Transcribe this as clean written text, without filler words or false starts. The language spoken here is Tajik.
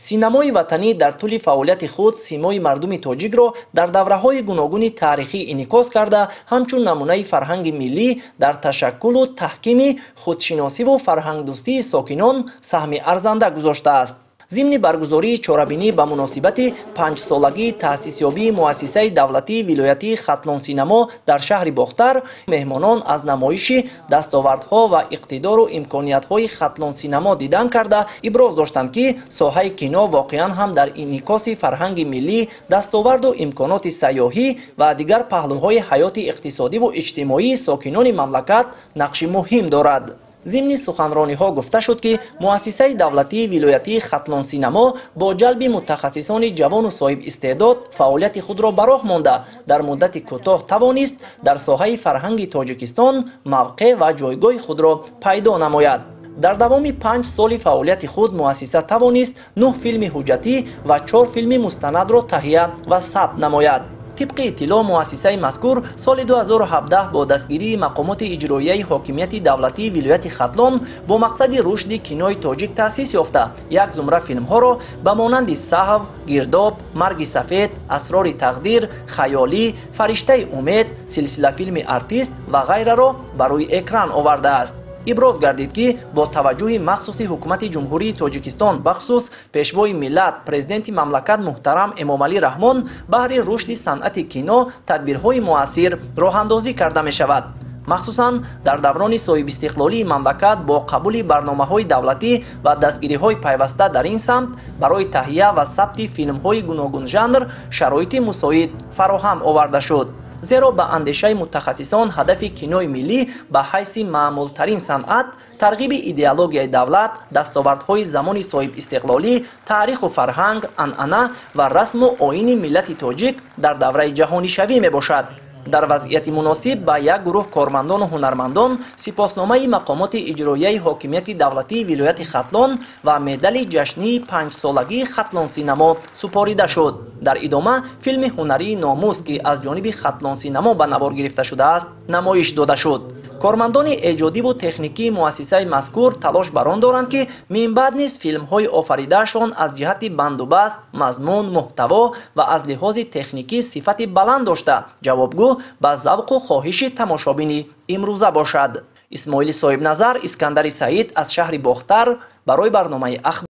Синамои ватанӣ дар тӯли фаъолияти худ симои мардуми тоҷикро дар давраҳои гуногуни таърихӣ инъикос карда, ҳамчун намунаи фарҳанги миллӣ дар ташаккулу таҳкими худшиносиву фарҳангдӯстии сокинон саҳми арзанда гузоштааст. Зимни баргузории чорабинӣ ба муносибати панҷсолагии таъсисёбии муассисаи давлатии вилоятии Хатлонсинамо дар шаҳри Бохтар меҳмонон аз намоиши дастовардҳо ва иқтидору имкониятҳои Хатлонсинамо дидан карда, иброз доштанд, ки соҳаи кино воқеан ҳам дар инъикоси фарҳанги миллӣ, дастоварду имконоти сайёҳӣ ва дигар паҳлӯҳои ҳаёти иқтисодиву иҷтимоии сокинони мамлакат нақши муҳим дорад. Зимни суханрониҳо гуфта шуд, ки муассисаи давлатии вилоятии Хатлонсинамо бо ҷалби мутахассисони ҷавону соҳибистеъдод фаъолияти худро ба роҳ монда, дар муддати кӯтоҳ тавонист дар соҳаи фарҳанги Тоҷикистон мавқеъ ва ҷойгоҳи худро пайдо намояд. Дар давоми 5 соли фаъолияти худ муассиса тавонист 9 филми ҳуҷҷатӣ ва 4 филми мустанадро таҳия ва сабт намояд. Тибқи иттилоъ, муассисаи мазкур соли 2017 бо дастгирии мақомоти иҷроияи ҳокимияти давлатии вилояти Хатлон бо мақсади рушди кинои тоҷик таъсис ёфта, як зумра филмҳоро ба монанди Саҳв, Гирдоб, Марги сафед, Асрори тақдир, Хаёлӣ, Фариштаи умед, силсилафилми Артист ва ғайраро ба рӯи экран овардааст. Иброз гардид, ки бо таваҷҷӯҳи махсуси ҳукумати Ҷумҳурии Тоҷикистон, бахусус Пешвои миллат, Президенти мамлакат муҳтарам Эмомалӣ Раҳмон, баҳри рушди санъати кино тадбирҳои муассир роҳандозӣ карда мешавад. Махсусан дар даврони соҳибистиқлолии мамлакат бо қабули барномаҳои давлатӣ ва дастгириҳои пайваста дар ин самт барои таҳия ва сабти филмҳои гуногунжанр шароити мусоид фароҳам оварда шуд. Зеро ба андешаи мутахассисон, ҳадафи кинои миллӣ ба ҳайси маъмултарин санъат тарғиби идеологияи давлат, дастовардҳои замони соҳибистиқлолӣ, таъриху фарҳанг, анъана ва расму оини миллати тоҷик дар давраи ҷаҳонишавӣ мебошад. Дар вазъияти муносиб ба як гурӯҳ кормандону ҳунармандон сипосномаи мақомоти иҷроияи ҳокимияти давлатии вилояти Хатлон ва медали ҷашнии панҷсолагии Хатлонсинамо супорида шуд. Дар идома филми ҳунарии Номус, ки аз ҷониби Хатлонсинамо ба навор гирифта шудааст, намоиш дода шуд. Кормандони эҷодиву техникии муассисаи мазкур талош бар он доранд, ки минбаъд низ филмҳои офаридаашон аз ҷиҳати бандубаст, мазмун, муҳтаво ва аз лиҳози техникӣ сифати баланд дошта, ҷавобгӯ ба завқу хоҳиши тамошобини имрӯза бошад. Исмоили Соҳибназар, Искандари Саид аз шаҳри Бохтар барои барномаи Ахбор.